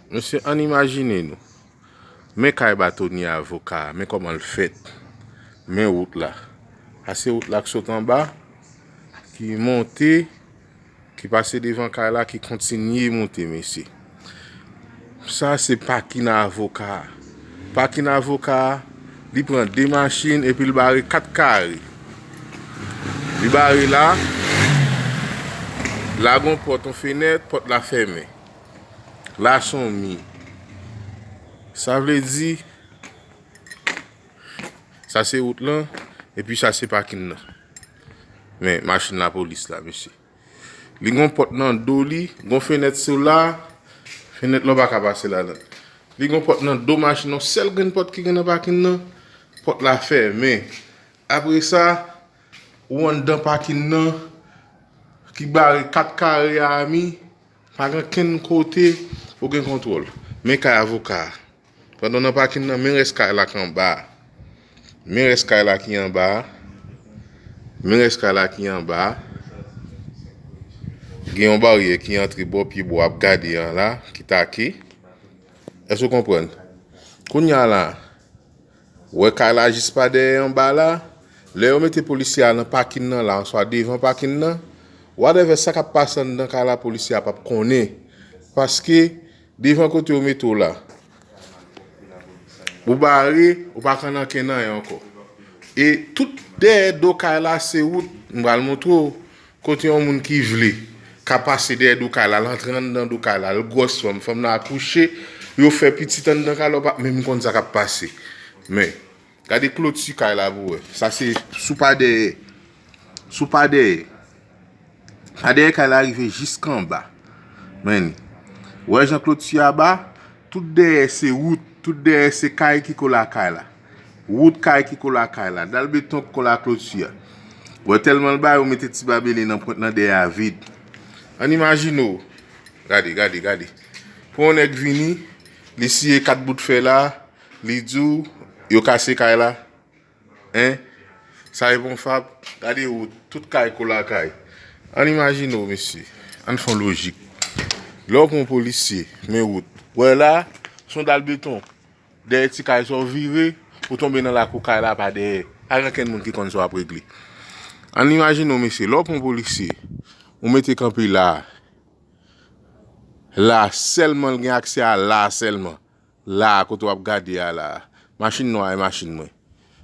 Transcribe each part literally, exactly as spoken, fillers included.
Mesye, ann imajine nou. Men kay Batonye avoka a, men kòman l fèt. Men wout la. Sa se wout la k sot anba, ki monte, ki pase devan kay la, ki kontinye monte, mesye. Sa se pakin avoka a. Pakin avoka a, li pran de machin epi l bare kat kare. Li bare la, la gon pòt, yon fenèt, pòt la fèmen. La se yon mi. Sa vle di, sa se wout lan, epi sa se pakin nan. Men, machin lapolis la, mesye. Li gon pòt nan do li, gon fenèt sou la, fenèt la w pa ka pase ladan. Li gon pòt nan do machin nan, sèl grenn pòt ki gen nan pakin nan, pòt la fèmen. Apre sa, ou anndan pakin nan, ki bare kat kare a mi, pa gen kenn kote ou gen kontwòl. Men kay avoka a. Pandan w nan pakin nan, men rès kay la ki anba a. Men rès kay la ki anba a. Men rès kay la ki anba a. Gen yon baryè ki antre bò pye bò ap gade an la, ki take. Èske w konprann? Kounye a la, ou wè kay la jis pa dèyè anba la, lè yo mete polisye a nan pakin nan la, oswa devan pakin nan, whatever sa k ap pase anndan kay la, polisye a p ap konnen. Paske, devan kote yo mete w la, ou bare, ou pa ka nan kenn anyen ankò. E tout dèyè do kay la, se wout, m pral montre w, kote yon moun ki vle ka pase dèyè do kay la, l antre anndan do kay la, l gwòs fanm, fanm nan akouche, yo fè pitit anndan kay la, ou pa menm konn sa k ap pase. Men, gade kloti kay la pou wè. Sa se sou pa dèyè. Sou pa dèyè. Pa dèyè kay la rive jiskanba. Men, ou wè jan kloti a ba, tout dèyè se wout, tout dèyè se kay ki kole a kay la. Wout kay ki kole a kay la. Dal beton ki kole a kloti a. Bon, tèlman l ba yo mete ti babele nan pwent nan dèyè a vid. Ann imajine w. Gade, gade, gade. Pou yon nèg vini, li siye kat bout fè la, li di w, yo kase kay la. Hein? Sa e bon fab? Gade wout, tout kay kole a kay. Ann imajine w, mesye. Ann fè yon lojik. Lè w pran yon polisye, men wout. Wè la, se yon dal beton. Dèyè ti kay sa w vire, ou tonbe nan lakou kay la pa dèyè. Pa gen kenn moun ki konn sa w ap regle. Ann imajine w, mesye, lè w pran yon polisye, ou mete kanpe la. La sèlman l gen aksè a, la sèlman. La, kote w ap gade a la. Machin nwa e machin mwen.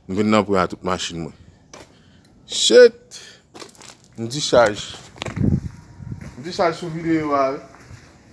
M vin nan pwen a tout machin mwen. Shit! M dichaj. M dichaj sou videyo a, wi.